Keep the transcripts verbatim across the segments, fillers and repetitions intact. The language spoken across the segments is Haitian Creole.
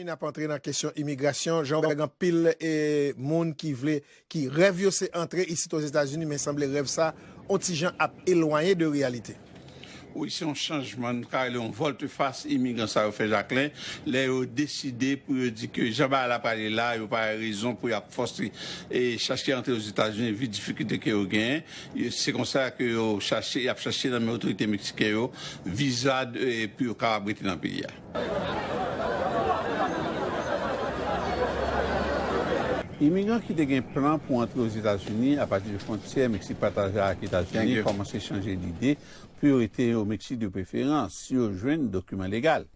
N ap antre nan kesyon imigrasyon. Jan w wè, gen anpil, e, moun ki vle, ki rèv yo se antre isit Ozetazini, men sanble rèv sa on ti jan ap elwanye de reyalite. Wi, se yon chanjman, nou ka rele yon vòltefas imigran sa yo fè, Jacquelin, lè yo deside pou yo di ke jan bagay la prale la, yo pa gen rezon pou y ap fòse e chache antre Ozetazini, vi difikilte ke yo genyen. Se konsa ke yo chache, y ap chache nan men otorite meksiken yo viza de, e, pou yo kapab rete nan peyi a. Imigran ki te gen plan pou antre Ozetazini apati de fwontyè Meksik pataje ak Etazini kòmanse chanje lide pou yo rete o Meksik de preferans si yo jwenn dokiman legal.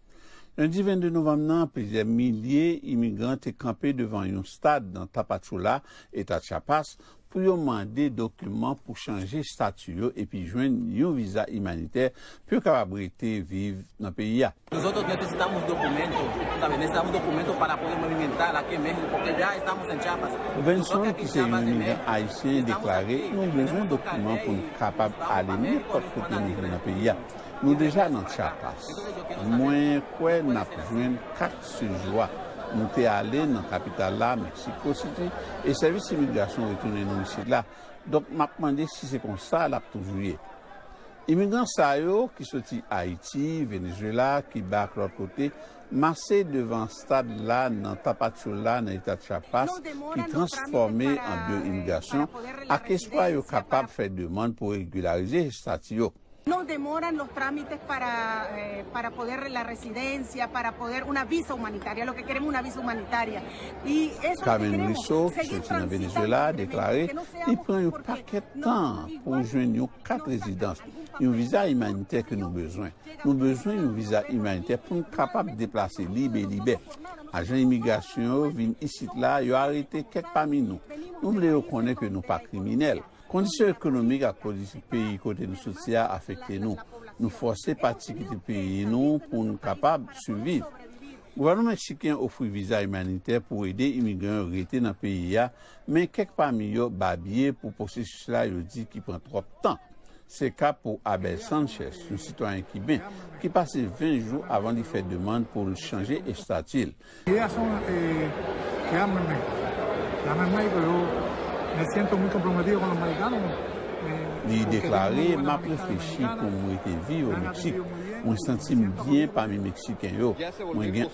Lendi vennde novanm nan, plizyè milye imigran te kanpe devan yon stad nan Tapachula, eta Chiapas, pou yo mande dokiman pou chanje estati yo epi jwenn yon viza imanitè pou yo kapab rete viv nan peyi a. Nosotros necesitamos documento, ¿sabe? Necesitamos documento para poder movimentar aquí en México, porque ya estamos en Chiapas. Nosotros Benson, aquí en Chiapas, en México, estamos aquí, estamos en México, y tenemos que tener un papel para poder trabajar. Ki se yon imigran ayisyen, deklare, nou bezwen dokiman pou n kapab ale nenpòt kote nou vle nan peyi a. Nou deja nan Chiapas. Mwen kwè n ap jwenn kat sejou a. Nou te ale nan kapital la, Mexico City, e sèvis imigrasyon retounen nou isit la. Donk, m ap mande si se konsa l ap toujou ye. Imigran sa yo, ki soti Ayiti, Venezuela, Kiba ak lòt kote, mase devan stad la nan Tapachula, nan eta Chiapas, ki transfòme an biwo imigrasyon, ak espwa yo kapab fè demann pou regilarize estati yo. Nos demoran los trámites para, eh, para poder la residencia, para poder una visa humanitaria. Lo que queremos una visa humanitaria. Y eso es lo que queremos, seguir transitando libremente, que no seamos por qué, y no, igual, kat rezidans, yon viza imanitè ke nou bezwen. Nou bezwen yon viza imanitè pou n kapab deplase lib e libè. Ajan imigrasyon yo vin isit la, yo arete kèk pami nou. Nou vle yo konnen ke nou pa kriminèl. Kondisyon ekonomik ak kondisyon peyi kote nou soti a afekte nou. Nou fòse pati kite peyi nou pou n kapab siviv. Gouvènman meksiken ofri viza imanitè pou ede imigran yo rete nan peyi a, men kèk pami yo babye pou pwosesis la, yo di ki pran twòp tan. Se ka pou Abel Sanchez, yon sitwayen kiben, ki pase ven jou avan li fè demann pou l chanje estati l. Y ellas son, eh, quedarme, quedarme en México, yo me siento muy comprometido con los mexicanos. Li deklare, m ap reflechi pou m rete viv o Meksik. Mwen santi m byen pami Meksiken yo. Mwen gen